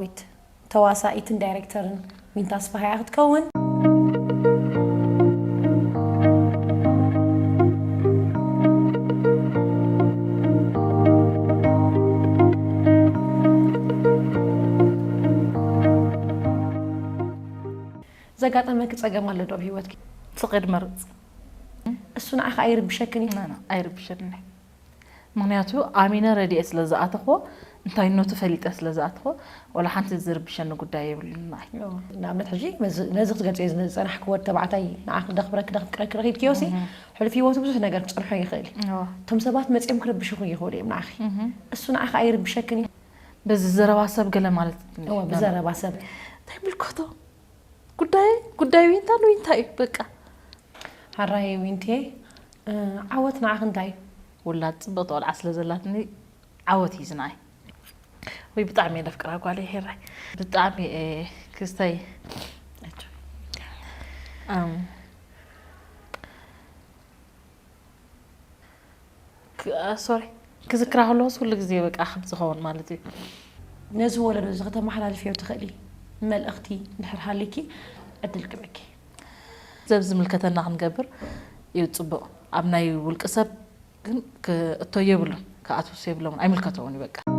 ዊት ተዋሳኢትን ዳይሬክተርን ዊንታ ኣስፍሃያ ክትከውን። ዘጋጠመኪ ጸገም ኣሎ ዶ ኣብ ህይወትኪ? ስቕ ድመርፅ እሱ ንዓኻ ኣይርብሸክን እዩ? ኣይርብሸኒ። ምክንያቱ ኣሚነ ረድኤ ስለ ዝኣተኽዎ፣ እንታይነቱ ፈሊጠ ስለ ዝኣተኽዎ፣ ዋላ ሓንቲ ዝርብሸኒ ጉዳይ የብሉን ንዓይ። ንኣብነት ሕጂ ነዚ ክትገልጽ ዝጸናሕኪ ወዲ ተባዕታይ ንዓኺ ክደኽብረኪ ክደኽብረኪ ረኺብክዮ ሲ ሕሉፍ ህይወቱ ብዙሕ ነገር ክጸንሖ ይኽእል እዩ። እቶም ሰባት መጺኦም ክርብሽኹ ይኽእሉ እዮም ንዓኺ። እሱ ንዓኺ ኣይርብሸክን እዩ? በዚ ዘረባ ሰብ ገለ ማለት እወ ብዘረባ ሰብ እንታይ ምልከቶ? ጉዳይ ጉዳይ ዊንታ ንዊንታ እዩ በቃ። ሓራይ ዊንትየ፣ ዓወት ንዓኺ እንታይ እዩ? ውላድ ፅብቕቲ ቆልዓ ስለ ዘላትኒ ዓወት እዩ ዝንዓይ። ወይ ብጣዕሚ እየ ለፍቅራ ጓለይ ሄራይ። ብጣዕሚ እየ ክስተይ ሶሪ ክዝክራ ከለዎስ ኩሉ ግዜ በቃ ከም ዝኸውን ማለት እዩ። ነዚ ወለዶ እዚ ከተመሓላልፍዮ ትኽእሊ መልእኽቲ እንድሕር ሃልዩኪ ዕድል ክበኪ። ሰብ ዝምልከተና ክንገብር እዩ ፅቡቕ። ኣብ ናይ ውልቂ ሰብ ግን ክእቶ የብሉን፣ ክኣትውስ የብሎምን፣ ኣይምልከተውን እዩ በቃ።